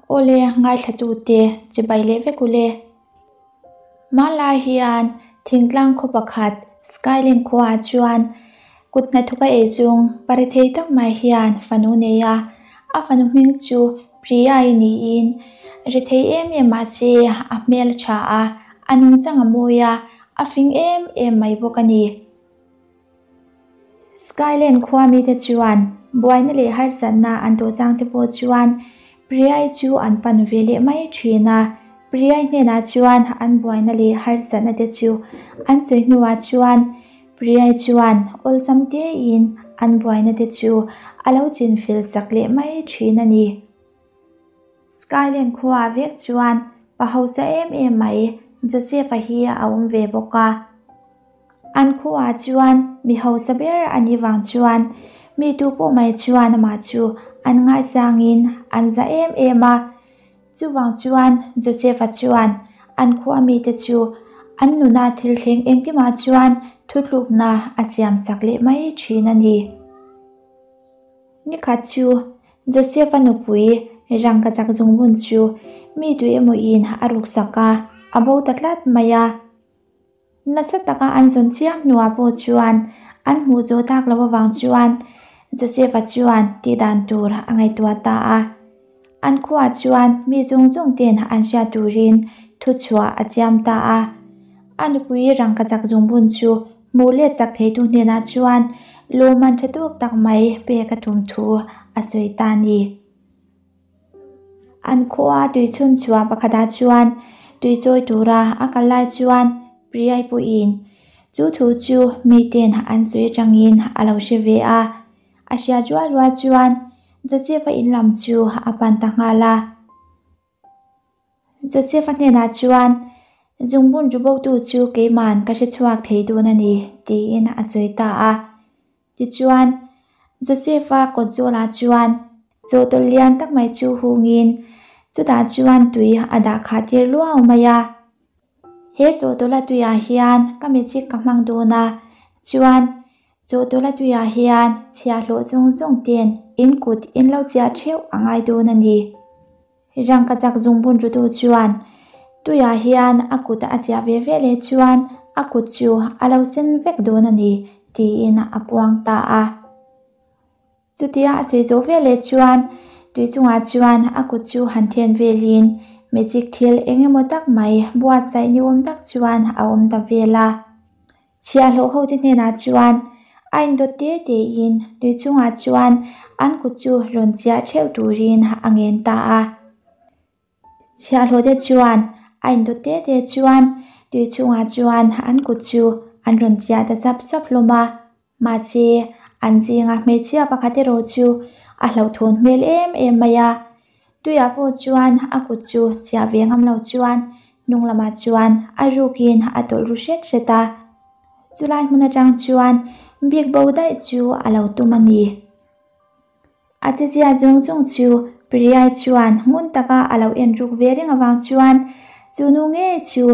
Awle ngaithlatute chibai leh vek ule. Hmanlai hian thingtlang khaw pakhat Skyline khuaah chuan kut hnathawk a ei chung pari thei tak mai hian fanu nei a, a fanu hming chu Priya-i niin ri thei em em mahse a hmel a tha a, a nungchang a mawi a, a fing em em mai bawk a ni. Skyland khua mite chuan buaina leh harsatna an tawh chang te pawh chuan Priya-i chu an pan ve leh mai thin a. Priya-i hnenah chuan an buaina leh harsatna te chu an sawi hnuah chuan Priya-i chuan awlsam tein an buaina te chu a lo chinfel sak leh mai thin a ni. Skyland khuaah vek chuan pa hausa em em mai Joseph-a hi a awm ve bawk a. An khuaah chuan mi hausa ber a nih vang chuan mi tu pawh mai chuan amah chu an ngaisangin an za em em a. Chuvang chuan Joseph-a chuan an khua mite chu an nuna thil thleng engkimah chuan thutlukna a siamsak leh mai thin a ni. Nikhat chu Joseph-a nupui rangkachak zungbun chu mi tui emaw-in a ruksak a, a bo ta tlat mai a. Nasa taka an zawn chiam hnuah pawh chuan an hmuh zawh tak loh avang chuan Joseph-a chuan tih dan tur a ngaihtuah ta a. An khuaah chuan mi zawng zawng ten an hriat turin thuchhuah a siam ta a. A nupui rangkachak zungbun chu hmuh let chak theitu hnenah chuan lawmman tha tawk tak mai pek a tum thu a sawi ta a ni. An khua tui chhun chhuah pakhatah chuan tui chawi tura a kal lai chuan Priyai pawhin chu thu chu miten an sawi atangin a lo hre ve a. A hriat rual rual chuan Joseph-a in lam chu a pan ta nghal a. Joseph-a hnenah chuan, Zungbun rubotu chu keiman ka hre chhuak thei dawn a ni, tiin a sawi ta a. Tichuan, Joseph-a kawt zawlah chuan chawhtawlh lian tak mai chu hungin chutah chuan tui a dah khah tir luau mai a. He chawhtawlha tuiah hian ka magic ka hmang dawn a, chuan chawhtawlha tuiah hian chhiahhlawh zawng zawng ten in kut in lo chiah theuh a ngai dawn a ni. Rangkachak zungbun rutu chuan tuiah hian a kut a chiah ve ve leh chuan a kut chu a lo sen vek dawn a ni tiin a puang ta a. Chutia a sawi zawh ve leh chuan tui chungah chuan a kut chu han then velin magic thil eng emaw tak mai buatsaih ni awm tak chuan a awm ta vel a. Chhiahhlawh hote hnenah chuan a indawt te tein tui chungah chuan an kut chu rawn chiah theuh turin a ngen ta a. Chhiahhlawhte chuan a indawt te te chuan tui chungah chuan an kut chu an rawn chiah ta sap sap hlawm a. Mahse, an zinga hmeichhia pakhat erawh chu a hlauhthawn hmel em em mai a. Tuiah pawh chuan a kut chu chiah ve ngam lo chuan hnung lamah chuan a rukin a tawlh ru hret hret a. Chulai hmun atang chuan bik bo daih chu a lo tum a ni. A chezia zawng zawng chu Priyai chuan ngun taka a lo en ruk ve reng avang chuan chu nu ngei chu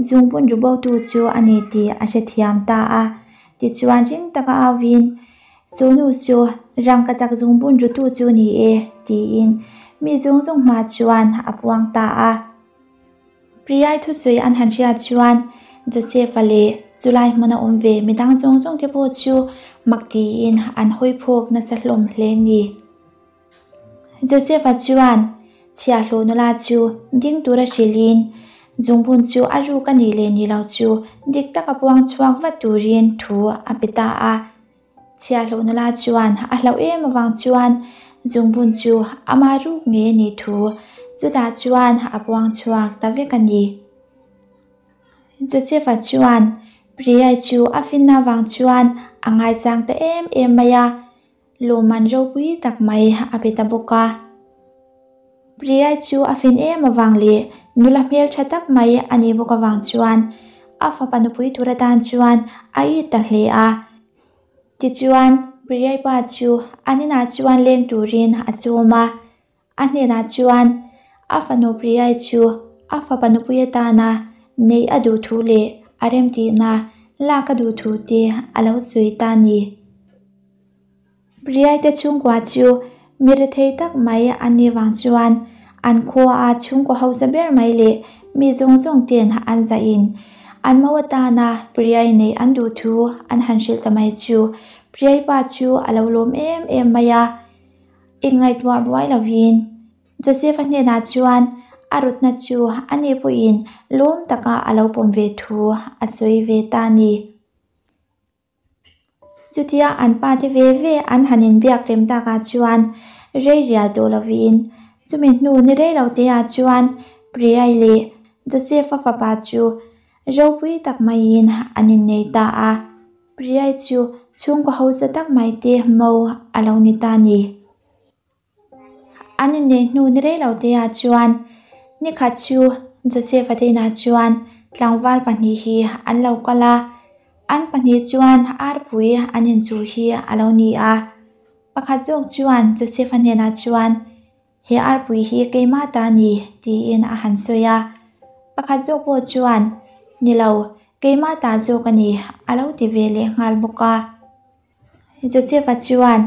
zungbun ru botu chu a ni tih a hrethiam ta a. Tichuan ring taka auin, Chu nu chu rangkachak zungbun rutu chu ni e, tiin mi zawng zawng hma chuan a puang ta a. Priyai thusawi an han hriat chuan Joseph-a leh chulai hmuna awm ve midang zawng zawng te pawh chu mak tiin an hawi phawk nasa hlawm hle ni. Joseph-a chuan chhiahhlawh nula chu ding tura hrilhin zungbun chu a ruk a nih leh nih lo chu dik taka puang chhuak vat turin thu a pe ta a. Chhiahhlawh nula chuan a hlauh em avang chuan zungbun chu ama ruk nge a nih thu chutah chuan a puang chhuak ta vek a ni. Joseph-a chuan Priyai chu a finna avang chuan a ngaisang ta em em mai a. Lawmman ropui tak mai a pe ta bawk a. Priyai chu a fin em avang leh nula hmeltha tak mai a nih bawk avang chuan a fapa nupui tur atan chuan a it ta hle a. Tichuan, Priyai pa chu an inah chuan leng turin a sawm a. A hnenah chuan a fanu Priyai chu a fapa nupui atana neih a duh thu leh a remtihna lak a duh thu te a lo sawi ta a ni. Priyai te chhungkua chu mi rethei tak mai an nih vang chuan An khuaa chhungkaw hausa ber mai leh mi zawng zawng ten an zahin an mo atana Priai neih an duh thu an han hrilh ta mai chu Priai pa chu a lo lawm em em mai a. Inngaihtuah buai lovin Joseph-a hnenah chuan a rawtna chu ani pawhin lawm taka a lo pawm ve thu a sawi ve ta a ni. Chutia an pa te ve ve an han inbiak rem takah chuan rei rial tawh lovin chumi hnu ni rei lo te ah chuan Priya-i leh Joseph-a fapa chu ropui tak maiin an innei ta a, Priya-i chu chhungkaw hausa tak mai te mo a lo ni ta a ni. An inneih hnu ni rei lo te ah chuan nikhat chu Joseph-a te inah chuan tlangval pahnih hi an lo kal a, an pahnih chuan arpui an inchuh hi a lo ni a. Pakhat zawk chuan Joseph-a hnenah chuan, He arpui hi keimah ta a ni, tiin a han sawi a. Pakhat zawk pawh chuan, Ni lo, keimah ta zawk a ni, a lo ti ve leh nghal bawk a. Joseph-a chuan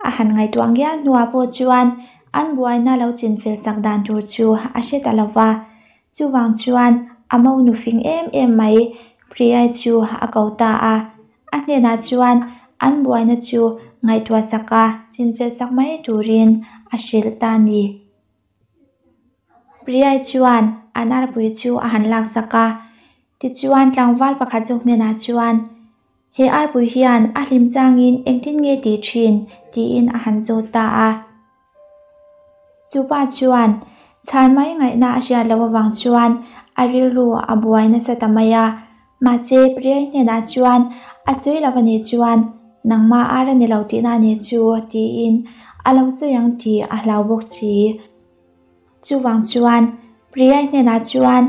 a han ngaihtuah ngial hnuah pawh chuan an buaina lo chinfel sak dan tur chu a hre ta lo va. Chuvang chuan a mo nu fing em em mai Priya-i chu a ko ta a. A hnenah chuan an buaina chu ngaihtuah sak a chinfel sak mai turin a hrilh ta a ni. Priya-i chuan an arpui chu a han laksak a. Tichuan tlangval pakhat zawk hnenah chuan, He arpui hian a hlim changin engtin nge tih thin? tiin a han zawt ta a. Chu pa chuan chhan mai ngaihna a hriat loh avang chuan a rilru a buai nasa ta mai a. Mahse Priya hnenah chuan a sawi lo a nih chuan nangmah ar a ni lo tihna a nih chu tiin a lo sawi ang tih a hlau bawk si. Chuvang chuan Priya hnenah chuan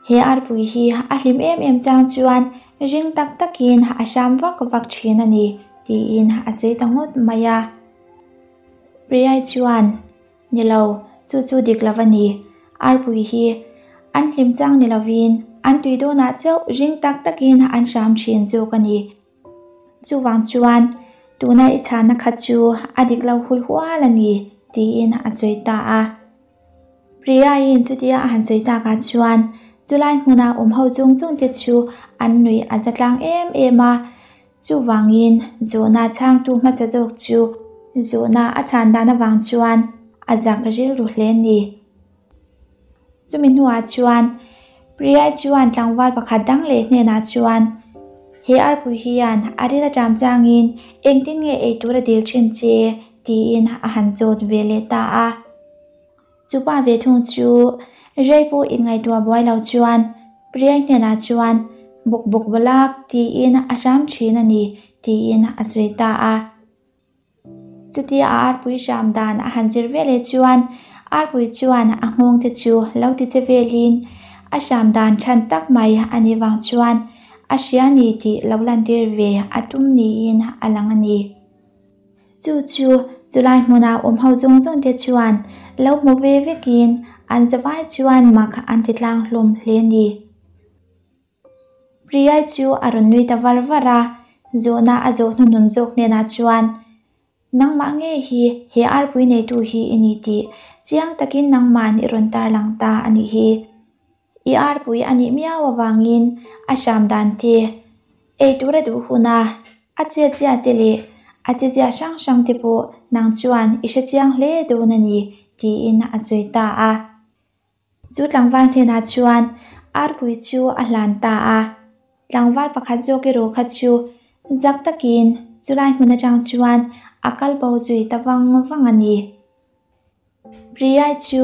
he arpui hi a hlim em em chang chuan ring tak takin a hram vak vak thin a ni tiin a sawi ta ngawt mai a. Priya chuan Ni lo, chu chu dik lo a ni. Arpui hi an hlim chang ni lovin an tui dawnah chauh ring tak takin an hram thin zawk a ni. Chuvang chuan tuna i chhana kha chu a dik lo hul hual a ni tiin a sawi ta a. Priya-in chutia a han sawi takah chuan chulai hmuna awm ho chung chung te chu an nuih a za tlang em em a. Chuvangin zawhna chhangtu hmasa zawk chu zawhna a chhan dan avang chuan a zak rilru hle a ni. Chumi hnuah chuan Priya chuan tlangval pakhat dang leh hnenah chuan, He arpui hian a ril aṭam changin engtin nge ei tur a dil ṭhin che? tiin a han zawt ve leh ta a. Chupa ve thung chu rei pawh inngaihtuah buai lo chuan Priya hnenah chuan, Bawk bawk balak tiin a hram ṭhin a ni, tiin a sawi ta a. Chutia a arpui hram dan a han zir ve leh chuan arpui chuan a nghawng te chu lo ti che velin a hram dan than tak mai a nih vang chuan a hria ni tih lo lantir ve a tum niin a lang a ni. Chu chu chulai hmuna awm ho zawng zawng te chuan lo hmu ve vekin an zavai chuan mak an ti tlang hlawm hle a ni. Priya chu a rawn nui ta var var a, zawhna a zawh hnuhnun zawk hnenah chuan, Nangmah nge hi he arpui neitu hi i ni tih chiang takin nangman i rawn tarlang ta a nih hi. I arpui a nih miau avangin a hram dan te, ei tur a duh huna a chetzia te leh a chezia hrang hrang te pawh nang chuan i hrechiang hle dawn a ni, tiin a sawi ta a. Chu tlangval hnenah chuan arpui chu a hlan ta a, tlangval pakhat zawk erawh kha chu zak takin chulai hmun atang chuan a kal bo zui ta vang vang a ni. Priya chu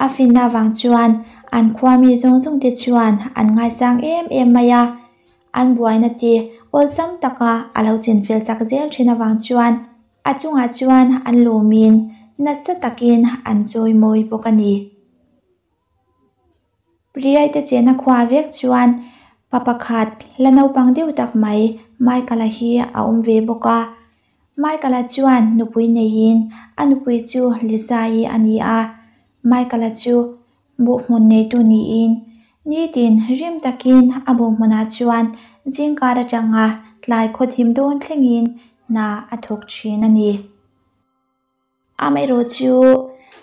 a finna vang chuan an khua mi zawng zawng te chuan an ngaisang em em mai a, an buaina te awlsam taka a lo chinfel chak zel thin avang chuan A chungah chuan an lawmin nasa takin an chawi mawi bawk a ni. Priyaite chena khua vek chuan pa pakhat la naupang deuh tak mai Michael-a hi a awm ve bawk a. Michael-a chuan nupui neiin a nupui chu Lisa-i a ni a. Michael-a chu Buhhmun neitu niin nitin rim takin a buhhmunah chuan zingkar atanga tlai khawthim dawn thlengin hna a thawk thin a ni. Amaherawh chu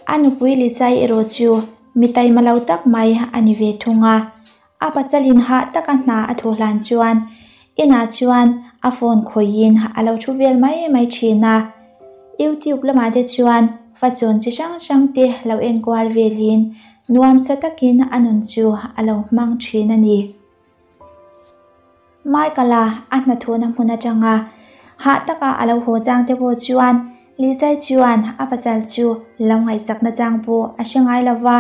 A nupui Lisai erawh chu mi taima lo tak mai a ni ve thung a. A pasalin hah taka hna a thawh hlan chuan inah chuan a phone khawihin a lo thu vel mai mai thin a. Youtube lamah te chuan fasawn chi hrang hrang te lo enkual velin nuamsa takin a nun chu a lo hmang thin a ni. Michael-a a hnathawhna hmun atanga hah taka a lo haw chang te pawh chuan Lizai chuan a pasal chu lo ngaihsakna chang pawh a hre ngai lo va,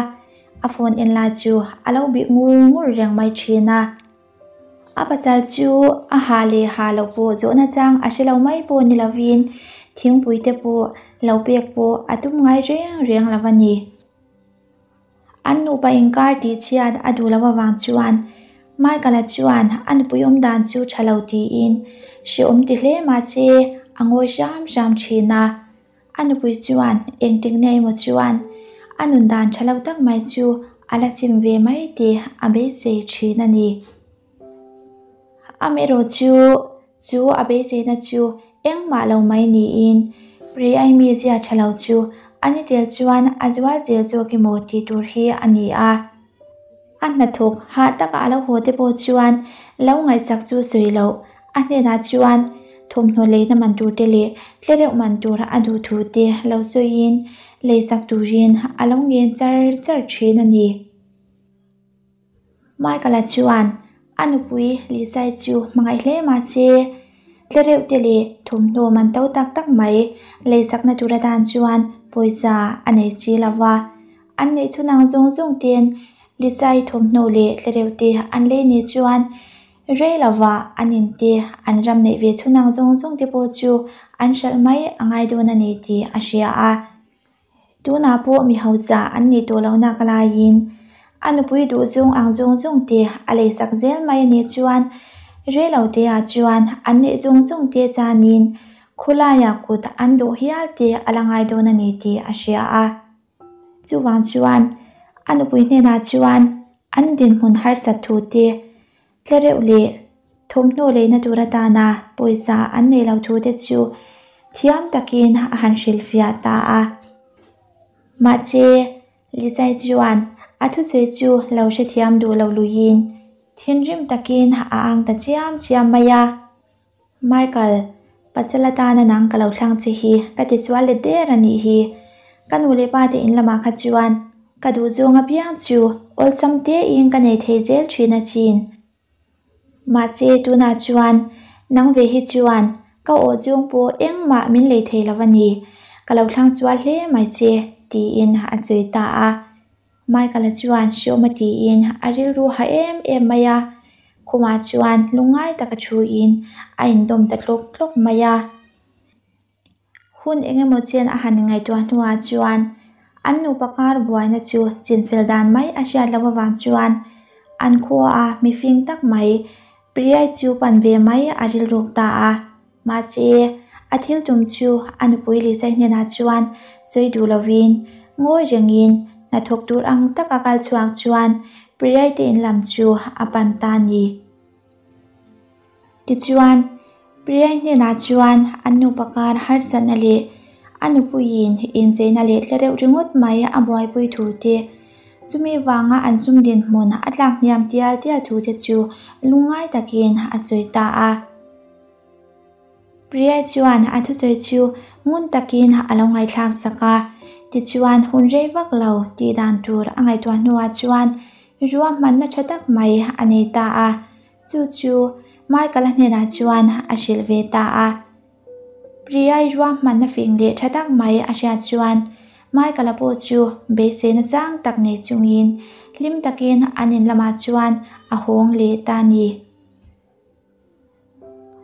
a phone en lai chu a lo bih ngur ngur reng mai thin a. A pasal chu a ha leh ha lo pawh zawhna chang a hre lo mai pawh ni lovin thingpui te pawh lo pek pawh a tum ngai reng reng lo a ni. An nupa inkar tih chhiat a duh loh avang chuan Michael-a chuan a nupui awm dan chu tha lo tiin hrehawm ti hle mah se a ngawi hram hram thin a. A nupui chuan engtik na emaw chuan a nun dan tha lo tak mai chu a la sim ve mai tih a beisei thin a ni. Amaherawh chu chu a beiseina chu engmah lo mai niin Priya-i mizia tha lo chu a ni tel chuan a zual zel zawk emaw tih tur hi a ni a. A hnathawk hah taka a lo haw te pawh chuan lo ngaihsak chu sawi loh a hnenah chuan thawmhnaw leina man tur te leh tlereuh man tur a duh thu te lo sawiin leisak turin a lo ngen char char thin a ni. Michael-a chuan a nupui Lisa-i chu hmangaih hle mah se, tlereuh te leh thawmhnaw man to tak tak mai leisakna tur atan chuan pawisa a nei si lo va. An neih chhun ang zawng zawng ten Lisa-i thawmhnaw leh tlereuh te an lei ni chuan rei lova an in te an ram neih ve chhun ang zawng zawng te pawh chu an hralh mai a ngai dawn a ni tih a hria a. Tunah pawh mi hausa an nih tawh loh nak laiin a nupui duh zawng ang zawng zawng te a leisak zel mai a nih chuan rei lo te ah chuan an neih zawng zawng te chanin khawlaiah kut an dawh hial te a la ngai dawn a ni tih a hria a. Chuvang chuan a nupui hnenah chuan an dinhmun harsat thu te Tlereuh leh thawmhnaw leina tur atana pawisa an nei lo thu te chu thiam takin a han hrilhfiah ta a. Mahse, Lizai chuan a thusawi chu lo hrethiam duh lo luiin thinrim takin a ang ta chiam chiam mai a. Michael, pasal atana nang ka lo thlang che hi ka ti sual let der a nih hi. Ka nu leh pa te in lamah kha chuan ka duh zawng apiang chu awlsam tein ka nei thei zel thin asin. Mahse tunah chuan nang ve hi chuan ka awh zawng pawh engmah min lei thei lo a ni. Ka lo thlang sual hle mai che, tiin a sawi ta a. Michael-a chuan hreawm a tiin a rilru ha em em mai a, khumah chuan lungngai taka thuin a indawm ta tlawk tlawk mai a. Hun eng emaw chen a han ngaihtuah hnuah chuan an nupa kar buaina chu chinfel dan mai a hriat loh avang chuan an khuaah mifing tak mai Priya chu pan ve mai a rilruk ta a. Mahse, a thil tum chu a nupui Lisa hnenah chuan sawi duh lovin ngawi rengin hnathawk tur ang taka kal chhuak chuan Priya te in lam chu a pan ta a ni. Tichuan, Priya hnenah chuan an nupa kar harsatna leh a nupuiin incheina leh tla reuh ringawt mai a buaipui thu te, chumi vanga an sum dinhmun a tlak hniam tial tial thu te chu lungngai takin a sawi ta a. Priya chuan a thusawi chu ngun takin a lo ngaihthlak sak a, tichuan hun rei vak lo tih dan tur a ngaihtuah hnuah chuan ruahmanna tha tak mai a nei ta a, chu chu Michael-a hnenah chuan a hrilh ve ta a. Priya-i ruahmanna fing leh tha tak mai a hriat chuan Michael-a pawh chu beiseina sang tak nei chungin hlim takin an in lamah chuan a hawng leh ta a ni.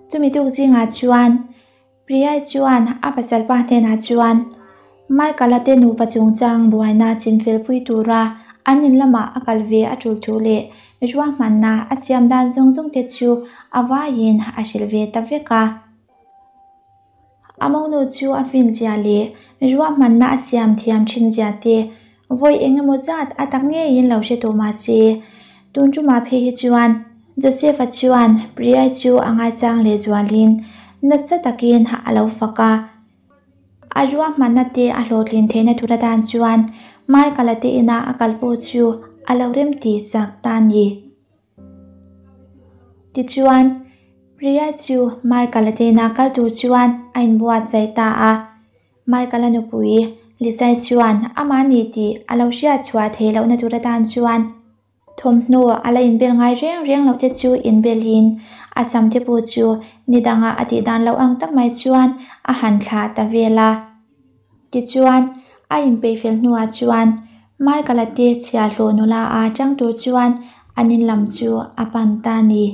Chumi tuk zingah chuan Priya chuan a pasal pa hnenah chuan Michael-a te nupa chungchang buaina chinfelpui tura an in lamah a kal ve a tul thu leh ruahmanna a siam dan zawng zawng te chu a vaiin a hrilh ve ta vek a. A monu chu a finzia leh ruahmanna a siam thiam thinzia te vawi eng emaw zat a tak ngeiin lo hre tawh mah se, tun tumah phei hi chuan Joseph-a chuan Priya chu a ngaisang lehzualin nasa takin a lo fak a. A ruahmanna te a hlawhtlin theihna tur atan chuan Michael-a te ina a kal pawh chu a lo rem tih sak ta a ni. Tichuan, Priya chu Michael-a te ina kal tur chuan a inbuatsaih ta a. Michael-a nupui Lisa-i chuan amah ni tih a lo hriat chhuah theih lohna tur atan chuan Thawmhnaw a la inbel ngai reng reng loh te chu inbelin a sam te pawh chu ni dangah a tih dan loh ang tak mai chuan a han thlah ta vel a. Tichuan, a inpeih fel hnuah chuan Michael-a te chhiahhlawh nula a chang tur chuan an in lam chu a pan ta a ni.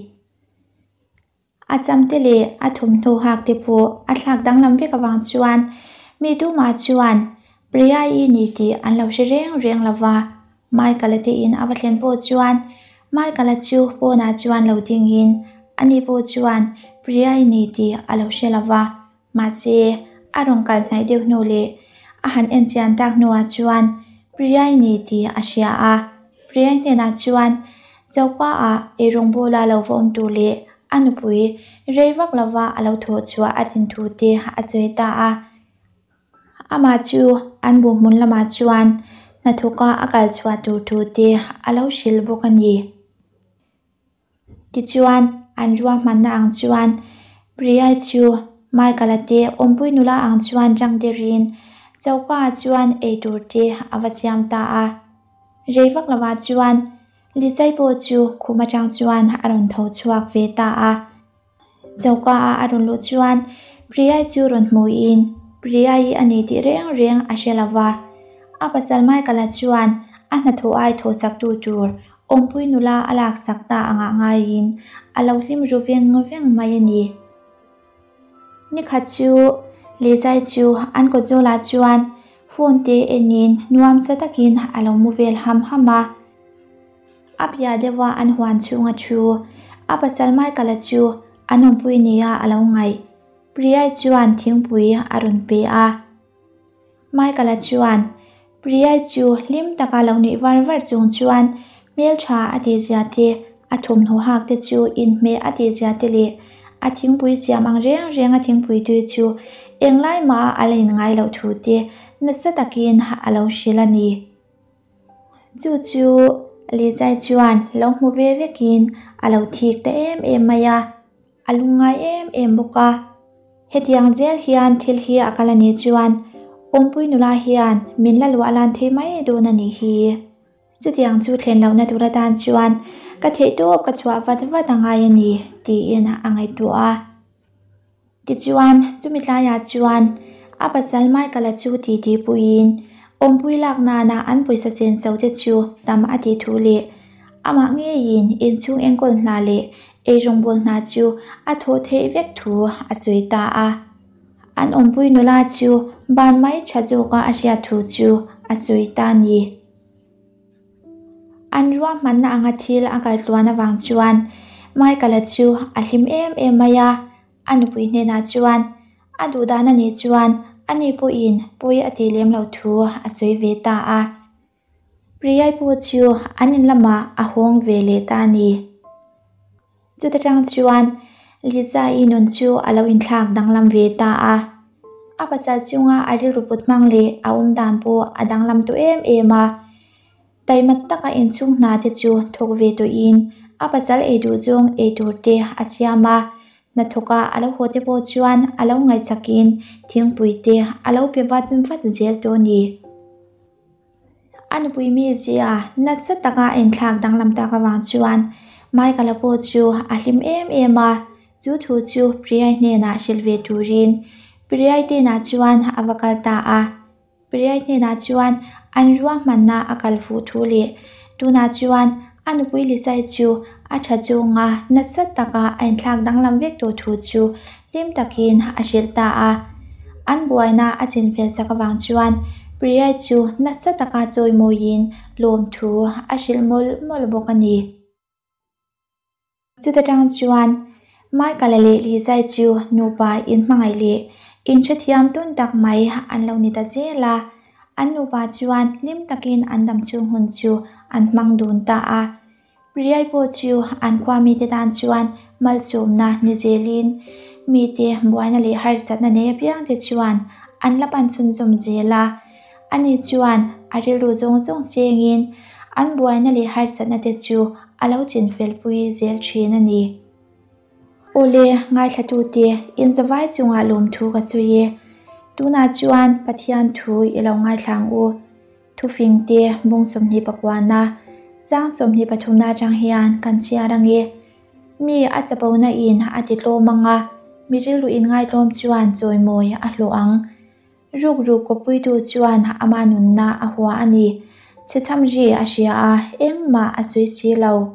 A sam te leh a thawmhnaw hak te pawh a thlak danglam vek avang chuan mi tumah chuan Priya-i ni tih an lo hre reng reng lo va. Michael-a te in a va thlen pawh chuan Michael-a chu pawnah chuan lo dingin ani pawh chuan Priya-i ni tih a lo hre lo va. Mahse, a rawn kal hnaih deuh hnu leh a han en chian tak hnuah chuan Priya-i ni tih a hria a. Priya-i hnenah chuan choka ah eirawng bawla lo va awm tur leh a nupui rei vak lova a lo thawh chhuah a rin thu te a sawi ta a. Amah chu an bu hmun lamah chuan hnathawka a kal chhuah tur thu te a lo hrilh bawk a ni. Tichuan, an ruahmanna ang chuan Priya chu Michael-a te awmpui nula ang chuan rang derin choka ah chuan eitur te a va siam ta a. Rei vak lovah chuan Lizai pawh chu khum atang chuan a rawn tho chhuak ve ta a. Choka ah a rawn luh chuan Priya chu rawn hmuin Priya-i a ni tih reng reng a hre lova. A pasal Michael-a chuan a hnathawh ai thawhsak tu tur Awmpui nula a laksak ta angah ngaiin a lo hlim ru veng veng mai a ni. Nikhat chu Lizai chu an kawtzawlah chuan phone te enin nuamsa takin a lo mu vel ham ham a. A piah deuha an huan chhunga thu a pasal Michael-a chu an awmpui nia a lo ngaih. Priya-i chuan thingpui a rawn pe a. Michael-a chuan Priya chu hlim taka lo nuih var var chung chuan hmeltha a tihzia te, a thawmhnaw hak te chu inhmeh a tihzia te leh a thingpui siam ang reng reng a thingpui tui chu englai mah a la inngai loh thu te nasa takin a lo hrilh a ni. Chu chu Lizai chuan lo hmu ve vekin a lo thik ta em em mai a. A lungngai em em bawk a. Hetiang zel hian thil hi a kal a nih chuan awmpui nula hian min la luah lan thei mai dawn a nih hi. Chutiang chu thlen lohna tur atan chuan ka theihtawp ka chhuah vat vat a ngai a ni tiin a ngaihtuah a. Tichuan, chumi tlaiah chuan a pasal Michael-a chu titi puiin awmpui lak nana an pawisa chen so te chu tam a tih thu leh amah ngeiin inchhung enkawl hna leh eirawngbawl hna chu a thawh theih vek thu a sawi ta a. An awmpui nula chu ban mai tha zawka a hriat thu chu a sawi ta a ni. An ruahmanna anga thil a kal tluan avang chuan Michael-a chu a hlim em em mai a, a nupui hnenah chuan a duh dan a nih chuan ani pawhin pawi a tih lem loh thu a sawi ve ta a. Priyai pawh chu an in lamah a hawng ve leh ta a ni. Chuta tang chuan Lisa-i nun chu a lo inthlak danglam ve ta a. A pasal chunga a rilru put hmang leh a awm dan pawh a danglam tawh em em a. Taima taka inchhung hna te chu thawk ve tawhin a pasal ei duh zawng ei tur te a siam a. Hnathawka a lo haw te pawh chuan a lo ngaihsakin thingpui te a lo pe vat vat zel tawh a ni. A nupui mizia nasa taka a inthlak danglam tak avang chuan Michael-a pawh chu a hlim em em a, chu thu chu Priya-i hnenah hrilh ve turin Priya-i hnenah chuan a va kal ta a. Priya-i hnenah chuan an ruahmanna a kal fuh thu leh tunah chuan a nupui Lisa-i chu a tha chunga nasa taka a inthlak danglam vek tawh thu chu hlim takin a hrilh ta a. An buaina a chinfel sak avang chuan Priya chu nasa taka chawimawiin lawmthu a hrilh mawlh mawlh bawk a ni. Chuta tang chuan Michael-a leh Lizai chu nupa inhmangaih leh inhrethiam tawn tak mai an lo ni ta zel a. An nupa chuan hlim takin an dam chhung hun chu an hmang dun ta a. Priai pawh chu an khua mite tan chuan malsawmna ni zelin mite buaina leh harsatna nei apiangte chuan an la pan chhunzawm zel a. Ani chuan a rilru zawng zawng sengin an buaina leh harsatna te chu a lo chinfelpui zel thin a ni. Awle, ngaithlatute, inzavai chungah lawmthu ka sawi e. Tunah chuan Pathian thu i lo ngaithla ang u. Thufingte bung 24na, chang 23na atang hian kan chhiar ang e. Mi a chapona in a ti tlawm ang a, mi rilru inngaihtlawm chuan chawimawi a hlawh ang. Rukru kawppuitu chuan ama nunna a hua a ni. Chhechham ri a hria a, engmah a sawi si lo.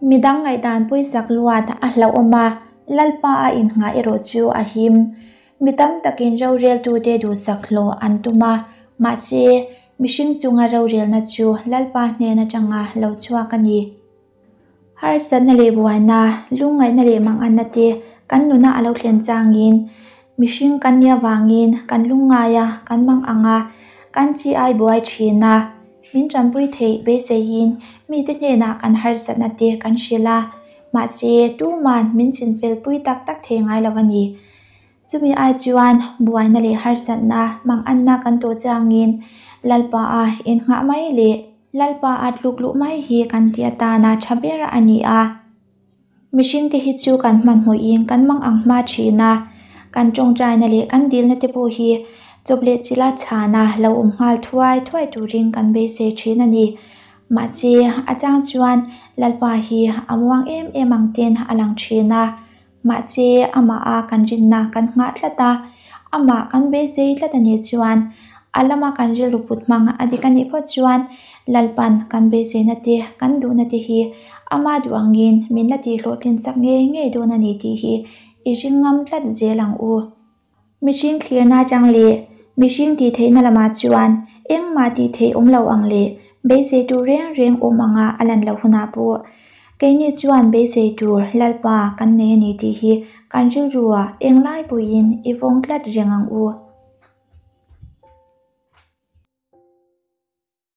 Midang ngaihdan pawisak luat a hlauhawm a, Lalpa a innghah erawh chu a him. Mi tam takin roreltute duhsak hlawh an tum a, mahse, mihring chunga rorelna chu Lalpa hnen atanga lo chhuak a ni. Harsatna leh buaina, lungngaihna leh manganna te kan nuna a lo thlen changin, mihring kan nih avangin kan lungngai a, kan mang ang a, kan chi ai buai thin a. Min tanpui theih beiseiin mite hnenah kan harsatna te kan hrilh a, mahse tuman min chinfelpui tak tak thei ngai lo a ni. Chumi ai chuan buaina leh harsatna manganna kan tawh changin Lalpa a innghah mai leh Lalpa a tluk luh mai hi kan tih atana tha ber a ni a. Mihringte hi chu kan hmanhmawhin kan mang ang hma thin a, kan tawngtaina leh kan dilna te pawh hi chawp leh chila chhana lo awm nghal thuai thuai turin kan beisei thin a ni. Mahse, a chang chuan Lalpa hi a muang em em ang ten a lang thin a. Mahse, amah a kan rinna kan nghah tlat a, amah kan beisei tlat a nih chuan a lama kan rilru put hmang a dik a nih phawt chuan Lalpan kan beiseina te, kan duhna te hi ama duh angin min la tihhlawhtlin sak ngei ngei dawn a ni tih hi i ring ngam tlat zel ang u. Mihring thlirna atang leh mihring tih theihna lamah chuan engmah tih theih awm lo ang leh beisei tur reng reng awm anga a lan loh hunah pawh keini chuan beisei tur Lalpa kan nei a ni tih hi kan rilruah englai pawhin i vawng tlat reng ang u.